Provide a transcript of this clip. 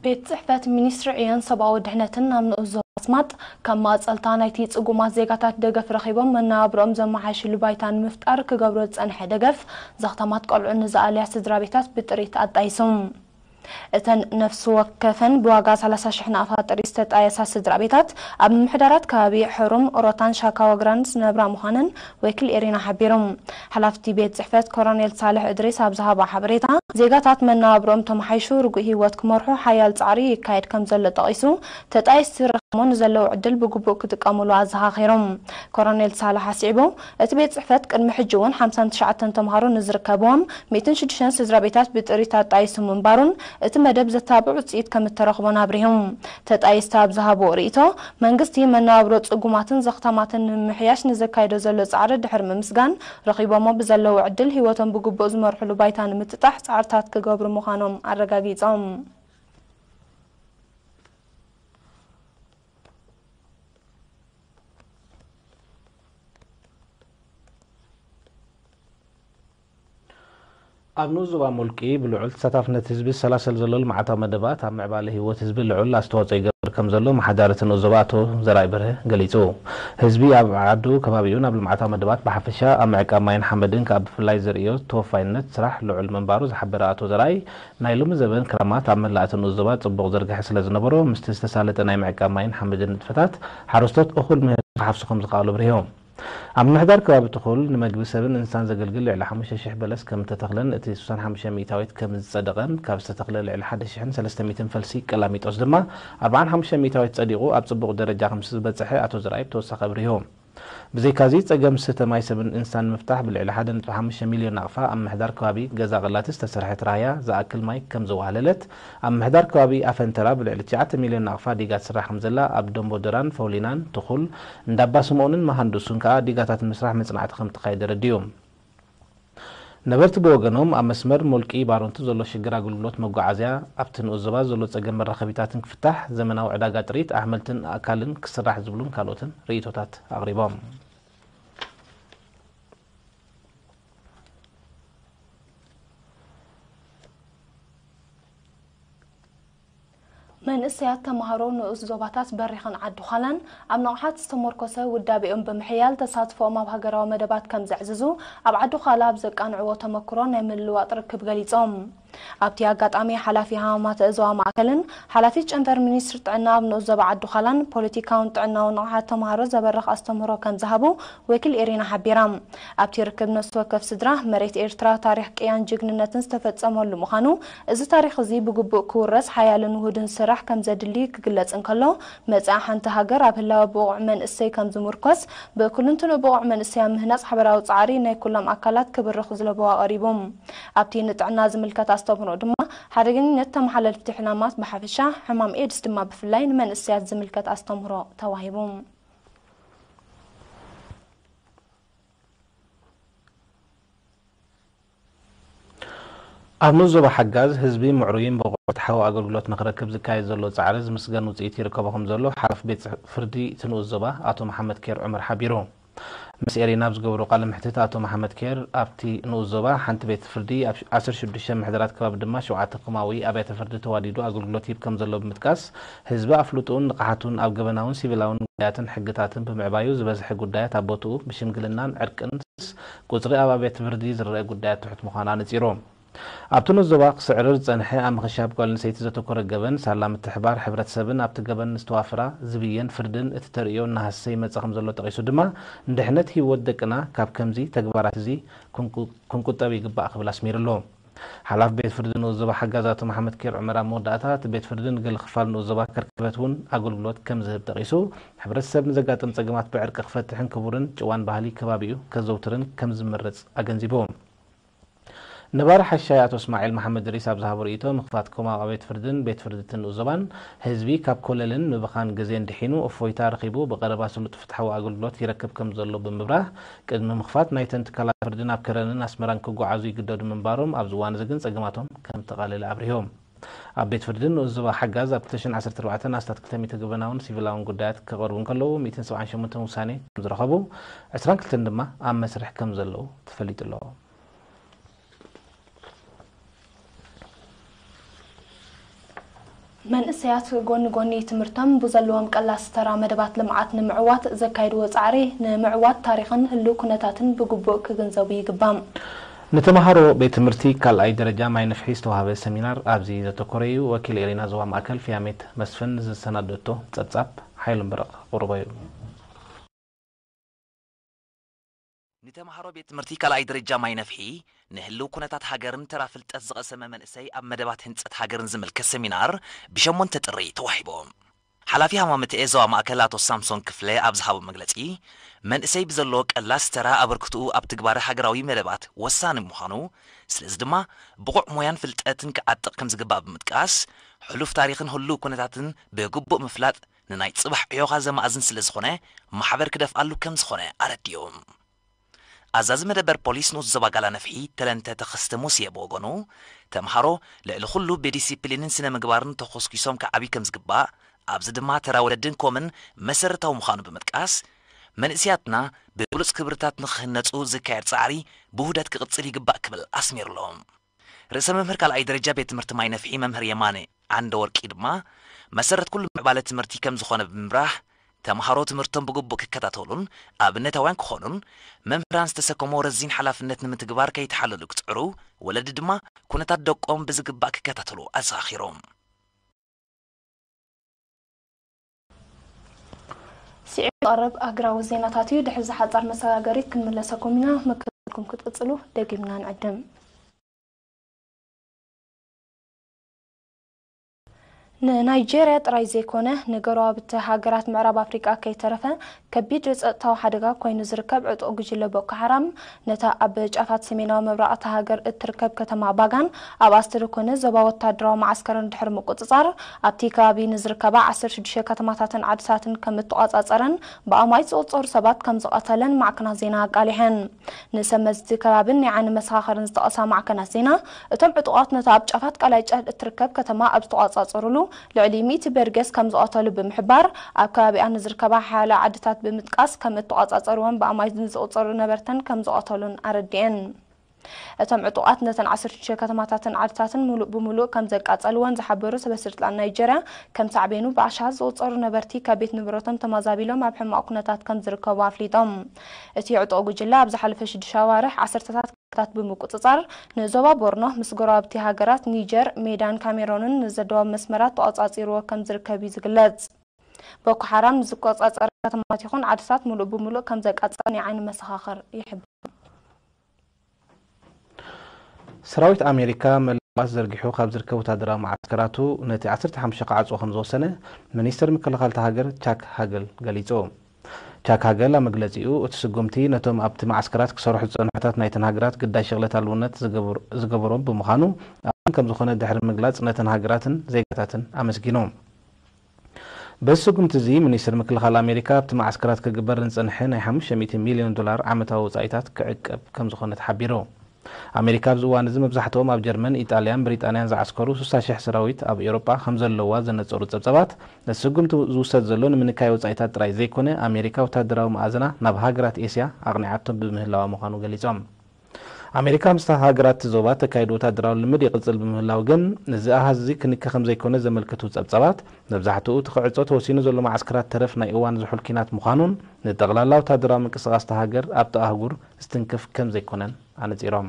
ቤት ጽሕፈት ሚኒስትሪ ዕዮን ሰብኣዊ ድሕነትን ናብ ንኡስ ዞባ ኣስማጥ፣ ካብ መቐጸልታ ናይቲ ጽጉማት ዜጋታት ደገፍ ረኺቦም መነባብሮኦም ዘመሓይሽሉ ባይታ ንምፍጣር ክገብሮ ዝጸንሐ ደገፍ፣ ዘኽታማት ቆልዑ ንዝኣልያ ስድራ ቤታት ብጥሪት ኣጣይሶም። እተን ነፍሲ ወከፈን ብዋጋ ሰላሳ ሽሕ ናቕፋ ጥሪት ዝተጣየሳ ስድራ ቤታት፣ ኣብ ምምሕዳራት ከባቢ ሕሩም፣ ኦሮታን ሻካ ወግራን ዝነብራ ምዃነን ወኪል ኤሪና ሓቢሩ። ሓላፍቲ ቤት ጽሕፈት ኮሎኔል ሳልሕ እድሪስ ኣብ ዝሃባ ሓበሬታ፣ ዜጋታት መነባብሮኦም ተመሓይሹ ርጉእ ህይወት ክመርሑ ሓያል ጻዕሪ ይካየድ ከም ዘሎ ጠቒሱ፣ ተጣየስቲ ረኺቦም ንዘለዉ ዕድል ብግቡእ ክጥቀሙሉ ኣዘኻኺሮም። ኮሎኔል ሳልሕ ኣስዒቡ፣ እቲ ቤት ጽሕፈት ቅድሚ ሕጂ እውን ሓምሳን ትሽዓተን ተምሃሮ ንዝርከብዎም ሚእትን ሽዱሽተን ስድራ ቤታት ብጥሪት ኣጣይሱ ምንባሩን፣ እቲ መደብ ዘተባብዕ ውጽኢት ከም እተረኽቦን ኣብሪሁ። ተጣየስቲ ኣብ ዝሃብዎ ርእይቶ፣ መንግስቲ መነባብሮ ጽጉማትን ዘኽታማትን ንምምሕያሽ ንዘካይዶ ዘሎ ጻዕሪ ድሕሪ ምምስጋን፣ ረኺቦሞ ብዘለዉ ዕድል ህይወቶም ብግቡእ ዝመርሕሉ ባይታ ንምጥጣሕ ጻዕርታት ክገብሩ ምዃኖም ኣረጋጊጾም። ኣብ ንኡስ ዞባ ሙልቂ ብልዑል ተሳታፍነት ህዝቢ ዝሰላሰል ዘሎ ልምዓታዊ መደባት ኣብ ምዕባለ ህይወት ህዝቢ ልዑል ኣስተዋፅኦ ይገብር ከም ዘሎ ኣመሓዳሪ እቲ ንኡስ ዞባ ኣቶ ዘርኣይ በርሀ ገሊፁ። ህዝቢ ኣብ ዓዱ ከባቢኡ ናብ ልምዓታዊ መደባት ብሓፈሻ ኣብ ምዕቃብ ማይን ሓመድን ከዓ ብፍላይ ዘርእዮ ተወፋይነት ስራሕ ልዑል ምንባሩ ዝሓበረ ኣቶ ዘርኣይ ናይ ሎሚ ዘበን ክራማት ኣብ መላእ እቲ ንኡስ ዞባ ፅቡቕ ዝርግሐ ስለ ዝነበሮ ምስቲ ዝተሳለጠ ናይ ምዕቃብ ማይን ሓመድን ንጥፈታት ሓረስቶት እኹል ምህርቲ ክሓፍሱ ከም ዝኸኣሉ ኣብሪሆም። ኣብ ምምሕዳር ከባቢ ትኹል ንመግቢ ሰብን እንስሳን ዘገልግል ልዕሊ ሓሙሽተ ሽሕ በለስ ከም እተተኽለን እቲ ስሳን ሓሙሽተ ሚእታዊት ከም ዝጸደቐን ካብ ዝተተኽለ ልዕሊ ሓደ ሽሕን ሰለስተ ሚእትን ፈልሲ ቀላሚጦስ ድማ ኣርባዓን ሓሙሽተ ሚእታዊት ጸዲቑ ኣብ ጽቡቕ ደረጃ ከም ዝበጽሐ ኣቶ ዘርኣይ ብተወሳኺ ኣብሪሁ። ብዘይካዚ ጸገም ስተ ማይ ሰብን እንስሳን ንምፍታሕ ብልዕሊ ሓደ ነጥቢ ሓሙሽተ ሚልዮን ናቕፋ ኣብ ምምሕዳር ከባቢ ገዛ ቐላቲ ዝተሰርሐት ራህያ ዝኣክል ማይ ከም ዘዋህለለት ኣብ ምምሕዳር ከባቢ ኣፈንተራ ብልዕሊ ትሽዓተ ሚልዮን ናቕፋ ዲጋ ትስራሕ ከም ዘላ ኣብ ደንቦ ደራን ፈውሊናን ትኹል እንዳባ ስምኦንን መሃንዱሱን ከኣ ዲጋታት ንምስራሕ መጽናዕቲ ከም ተኻየደ ኣረዲኡ። ነበርቲ ብወገኖም ኣብ መስመር ሞልቂ ባሮንቱ ዘሎ ሽግር ኣገልግሎት መጓዓዝያ ኣብቲ ንኡስ ዞባ ዘሎ ጸገም መራኸቢታትን ክፍታሕ፣ ዘመናዊ ዕዳጋ ጥሪት ኣሕምልትን ኣእካልን ክስራሕ ዝብሉን ካልኦትን ርእይቶታት ኣቕሪቦም። መንእሰያት ተምሃሮ ንኡስ ዞባታት በሪኽን ዓዲ ዃላን ኣብ ንቕሓት ዝተሞርኮሰ ውዳቤኦም ብምሕያል ተሳትፎኦም ኣብ ሃገራዊ መደባት ከም ዘዕዝዙ ኣብ ዓዲ ዃላ ኣብ ዘቃንዕዎ ተመክሮ ናይ ምልውዋጥ ርክብ ገሊጾም። ኣብቲ ኣጋጣሚ ሓላፊ ሃማማተ እዞባ ማእከልን ሓላፊት ጨንፈር ሚኒስትሪ ጥዕና ኣብ ንኡስ ዞባ ዓዲ ዃላን ፖለቲካውን ጥዕናውን ንቕሓት ተምሃሮ ዘበርኽ ኣስተምህሮ ከም ዝሃቡ ወኪል ኤሪና ሓቢራ። ኣብቲ ርክብ ነፍሲ ወከፍ ስድራ መሬት ኤርትራ ታሪኽ ቅያን ጅግንነትን ዝተፈጸመሉ ምዃኑ፣ እዚ ታሪኽ እዚ ብግቡእ ክውረስ ሓያልን ውሁድን ስራሕ ከም ዘድሊ ክግለጽ እንከሎ፣ መጻኢ ሓንቲ ሃገር ኣብ ህላወ ብቑዕ መንእሰይ ከም ዝምርኮስ፣ ብኩልንትንኡ ብቑዕ መንእሰይ ኣብ ምህናጽ ሓበራዊ ጻዕሪ ናይ ኩሎም ኣካላት ክብርኽ ዝለብዋ ቀሪቡ። ኣብቲ ንጥዕና ዝምልከት ኣስተምህሮ ድማ ሓደገኛነት ተመሓላልፍቲ ሕማማት ብሓፈሻ፣ ሕማም ኤድስ ድማ ብፍላይ ንመንእሰያት ዝምልከት ኣስተምህሮ ተዋሂቡ። ኣብ ንኡስ ዞባ ሓጋዝ ህዝቢ ምዕሩይን ብቑዕ ፍትሓዊ ኣገልግሎት ንኽረክብ ዝካየድ ዘሎ ጻዕሪ ዝምስገን ውጽኢት ይርከቦ ከም ዘሎ ሓላፊ ቤት ፍርዲ እቲ ንኡስ ዞባ ኣቶ መሓመድ ኬር ዑመር ሓቢሩ። ምስ ኤሪና ኣብ ዝገበሮ ቃለ መሕትት ኣቶ መሓመድ ኬር ኣብቲ ንኡስ ዞባ ሓንቲ ቤት ፍርዲ ኣብ ዓሰርተ ሽዱሽተ ምሕደራት ከባቢ ድማ ሸውዓተ ኮማዊ ኣብያተ ፍርዲ ተዋዲዱ ኣገልግሎት ይህብ ከም ዘሎ ብምጥቃስ ህዝቢ ኣፍልጦኡን ንቕሓቱን ኣብ ገበናውን ሲቪላውን ጉዳያትን ሕግታትን ብምዕባዩ ዝበዝሐ ጉዳያት ኣብ ቦትኡ ብሽምግልናን ዕርቅን ቁጽሪ ኣብ ኣብያተ ፍርዲ ዝረአ ጉዳያት ትሑት ምዃኑ ኣነጺሩ። ኣብቲ ንኡስ ዞባ ክስዕርር ዝጸንሐ ኣብ ምኽሻብ ጓል ኣንስተይቲ ዘተኮረ ገበን ሳላ ምትሕባር ሕብረተሰብን ኣብቲ ገበን ዝተዋፈራ ዝብየን ፍርድን እቲ ተርእዮ እናሃሰሰ ይመጽእ ከም ዘሎ ጠቒሱ ድማ ንድሕነት ህይወት ደቅና ካብ ከምዚ ተግባራት እዚ ክንቁ- ክንቁጠብ ይግባእ ክብል ኣስሚሩ ኣሎ። ሓላፊ ቤት ፍርዲ ንኡስ ዞባ ሓጋዝ ኣቶ መሓመድ ኬር ዑመር ኣብ መወዳእታ እቲ ቤት ፍርዲ ንገለ ክፋል ንኡስ ዞባ ከርከበት እውን ኣገልግሎት ከም ዝህብ ጠቒሱ፣ ሕብረተሰብ ንዘጋጥም ጸገማት ብዕርቂ ክፈትሕን ክቡርን ጭዋን ባህሊ ከባቢኡ ከዘውትርን ከም ዝምረጽ ኣገንዚቡ። ነባሪ ሓሻይ ኣቶ እስማዒል መሓመድ ድሪስ ኣብ ዝሃቦ ርእይቶ፣ ምኽፋት ኮማዊ ቤት ፍርድን ቤት ፍርድትን ንኡስ ዞባን ህዝቢ ካብ ኮለልን ምብኻን ግዜን ድሒኑ እፎይታ ረኺቡ ብቐረባ ስሉጥ ፍትሓዊ ኣገልግሎት ይረክብ ከም ዘሎ ብምብራህ፣ ቅድሚ ምኽፋት ናይተን ትካላት ፍርዲ ናብ ከረንን ኣስመራን ክጓዓዙ ይግደዱ ምንባሮም፣ ኣብዚ እዋን እዚ ግን ጸገማቶም ከም ተቓለለ ኣብሪሆም። ኣብ ቤት ፍርዲ ንኡስ ዞባ ሓጋዝ ኣብ ክልተ ሽሕን ዓሰርተ ኣርባዕተን ኣስታት ክልተ ሚእቲ ገበናውን ሲቪላውን ጉዳያት ክቐርቡ እንከለዉ፣ ሚእትን ሰብዓን ሸሞንተን ውሳኔ ከም ዝረኸቡ፣ ዕስራን ክልተን ድማ ኣብ መስርሕ ከም ዘለዉ ተፈሊጡ ኣሎ። መንእሰያት ጎኒ ጎኒ ትምህርቶም ብዘለዎም ቀላስ ተራ መደባት ልምዓት ንምዕዋት ዘካይድዎ ጻዕሪ ንምዕዋት ታሪኽን ህሉው ኩነታትን ብግቡእ ክግንዘቡ ይግባእ። ንተምሃሮ ቤት ትምህርቲ ካልኣይ ደረጃ ማይ ንፍሒ ዝተዋህበ ሰሚናር ኣብዚ ዘተኮረ እዩ። ወኪል ኤሪና ዞባ ማእከል ፍያሜት መስፍን ዝሰናደቶ ጸብጻብ ሓይሉ ምረቕ ክቕርቦ እዩ። ንተምሃሮ ቤት ትምህርቲ ካልኣይ ደረጃ ማይ ነፍሒ ንህልው ኩነታት ሃገርን ተራ ፍልጠት ዝቐሰመ መንእሰይ ኣብ መደባት ህንጸት ሃገርን ዝምልከት ሰሚናር ብሸሞንተ ጥሪ ተዋሂቡ። ሓላፊ ሃማመተ ዞባ ማእከል ኣቶ ሳምሶን ክፍለ ኣብ ዝሃቦ መግለጺ፣ መንእሰይ ብዘለዎ ቀላስ ተራ ኣበርክትኡ ኣብ ትግባረ ሃገራዊ መደባት ወሳኒ ምዃኑ፣ ስለዚ ድማ ብቑዕ ሞያን ፍልጠትን ክዓጥቕ ከም ዝግባእ ብምጥቃስ፣ ሕሉፍ ታሪኽን ህሉው ኩነታትን ብግቡእ ምፍላጥ ንናይ ጽባሕ ዕዮኻ ዘማእዝን ስለ ዝኾነ ማሕበር ክደፍኣሉ ከም ዝኾነ ኣረዲኡ። ኣዛዚ መደበር ፖሊስ ንኡስ ዞባ ጋላ ነፍሒ ተለንተ ተኸስተ ሙስየ ብወገኑ፣ ተምሃሮ ልዕሊ ኩሉ ብዲሲፕሊንን ስነ ምግባርን ተኾስኪሶም ክዓብዩ ከም ዝግባእ፣ ኣብዚ ድማ ተራ ወለድን ኮምን መሰረታዊ ምዃኑ ብምጥቃስ፣ መንእስያትና ብብሉጽ ክብርታት ንኽህነጹ ዝካየድ ጻዕሪ ብውህደት ክቕጽል ይግባእ ክብል ኣስሚርሎም። ርእሰ መምህር ካልኣይ ደረጃ ቤት ትምህርቲ ማይ ነፍሒ መምህር የማነ ዓንደ ወርቂ ድማ መሰረት ኩሉ ምዕባለ ትምህርቲ ከም ዝኾነ ብምብራህ፣ ተምሃሮ ትምህርቶም ብግቡእ ክከታተሉን ኣብነታውያን ክኾኑን፣ መምህራን ዝተሰከሞ ረዚን ሓላፍነት ንምትግባር ከይተሓለሉ ክጽዕሩ፣ ወለዲ ድማ ኩነታት ደቆም ብዝግባእ ክከታተሉ ኣዘኻኺሮም። ስዒቡ ዝቐርብ ኣህግራዊ ዜናታት እዩ። ድሕሪ ዝሓጻር መሰጋገሪት ክንምለሰኩም ኢና። መከታተልኩም ክትቅጽሉ ደጊምና ንዕድም። ንናይጄርያ ጥራይ ዘይኮነ፣ ንጎረባብቲ ሃገራት ምዕራብ ኣፍሪቃ ከይተረፈ ከቢድ ጸጥታዊ ሓደጋ ኮይኑ ዝርከብ ዕጡቕ ጉጅለ ቦኮ ሓራም፣ ነታ ኣብ ጫፋት ሰሜናዊ ምብራቕ እታ ሃገር እትርከብ ከተማ ባጋን ኣብ ኣስተርኮነ ዞባ ወታደራዊ መዓስከርን ድሕሪ ምቁጽጻር፣ ኣብቲ ከባቢ ንዝርከባ ዓሰርተ ሽዱሽተ ከተማታትን ዓድታትን ከም እተቖጻጸረን ብኣማኢት ዝቑጸሩ ሰባት ከም ዝቐተለን ማዕከናት ዜና ኣቃሊሐን። ንሰብ መዚ እቲ ከባብን ናይ ዓይኒ መሰኻኽርን ዝጠቐሳ ማዕከናት ዜና፣ እቶም ዕጡቓት ነታ ኣብ ጫፋት ቃላይ ጫድ እትርከብ ከተማ ኣብ ዝተቖጻጸሩሉ፣ ልዕሊ ሚእቲ በርጌስ ከም ዝቐተሉ ብምሕባር፣ ኣብ ከባቢኣ ንዝርከባ ሓያለ ዓድታት ብምጥቃስ ከም እተቖጻጸርወን ብኣማኢት ንዝቑጸሩ ነበርተን ከም ዝቐተሉን ኣረዲኤን። እቶም ዕጡቓት ነተን ዓሰርተ ሽዱሽተ ከተማታትን ዓድታትን ምሉእ ብምሉእ ከም ዘቃጸልወን ዝሓበሩ ሰበ ስልጣን ናይጀርያ፣ ከም ሳዕቤኑ ብኣሽሓት ዝቑጸሩ ነበርቲ ካብ ቤት ንብረቶም ተመዛቢሎም ኣብ ሕማቕ ኩነታት ከም ዝርከቡ ኣፍሊጦም። እቲ ዕጡቕ ጉጅለ ኣብ ዝሓለፈ ሽዱሽተ ኣዋርሕ ዓሰርተታት ከተማታት ብምቁጽጻር ንዞባ ቦርኖ ምስ ጎረባብቲ ሃገራት ኒጀር፣ ሜዳን ካሜሮንን ንዘደዋብ መስመራት ተቖጻጺርዎ ከም ዝርከብ እዩ ዝግለጽ። ቦኮ ሓራም ንዝቆጻጸረ ከተማታት ይኹን ዓድታት ምሉእ ብምሉእ ከም ዘቃጸለ ናይ ዓይኒ መሰኻኽር ይሕብር። ሰራዊት ኣሜሪካ መለዋት ዘርጊሑ ካብ ዝርከብ ወታደራዊ መዓስከራቱ ነቲ ዓሰርተ ሓሙሽተ ክዓጽዎ ከም ዝወሰነ ሚኒስተር ምክልኻል እታ ሃገር ቻክ ሃገል ገሊጹ። ቻክ ሃገል ኣብ መግለጺኡ፣ እቲ ስጉምቲ ነቶም ኣብቲ መዓስከራት ክሰርሑ ዝጸንሑ ኣባላት ናይተን ሃገራት ግዳይ ሸቕለት ኣልቦነት ዝገበሩ-፣ ዝገበሮም ብምዃኑ ኣማን ከም ዝኾነ ድሕሪ ምግላጽ ነተን ሃገራትን ዜጋታትን ኣመስጊኑ። በዚ ስጉምቲ እዚ፣ ሚኒስትር ምክልኻል ኣሜሪካ ኣብቲ መዓስከራት ክግበር ንዝጸንሐ ናይ ሓሙሽተ ሚእቲ ሚልዮን ዶላር ዓመታዊ ወጻኢታት ክዕቀብ ከም ዝኾነ ተሓቢሩ። ኣሜሪካ ኣብዚ እዋን እዚ መብዛሕትኦም ኣብ ጀርመን፣ ኢጣልያን ብሪጣንያን ዝዓስከሩ ስሳ ሽሕ ሰራዊት ኣብ ኤውሮጳ ከም ዘለዋ ዘነጸሩ ጸብጻባት፣ ነቲ ስጉምቲ ዝውሰድ ዘሎ ንምንካይ ወጻኢታት ጥራይ ዘይኮነ፣ ኣሜሪካ ወታደራዊ መኣዝና ናብ ሃገራት ኤስያ ኣቕኒዓቶ ብምህላዋ ምዃኑ ገሊጾም። ኣሜሪካ ምስታ ሃገራት እቲ ዞባ ተካይዶ ወታደራዊ ልምድ ይቕጽል ብምህላው ግን፣ እዚ ኣሃዝ እዚ ክንከ ከም ዘይኮነ ዘመልክቱ ጸብጻባት፣ መብዛሕትኡ እቲ ክዕጾ ተወሲኑ ዘሎ መዓስከራት ተረፍ ናይ እዋን ዝሑል ኲናት ምዃኑን፣ ንጠቕላላ ወታደራዊ ምንቅስቓስ እታ ሃገር ኣብቲ ኣህጉር ዝትንክፍ ከም ዘይኮነን ኣነጺሮም።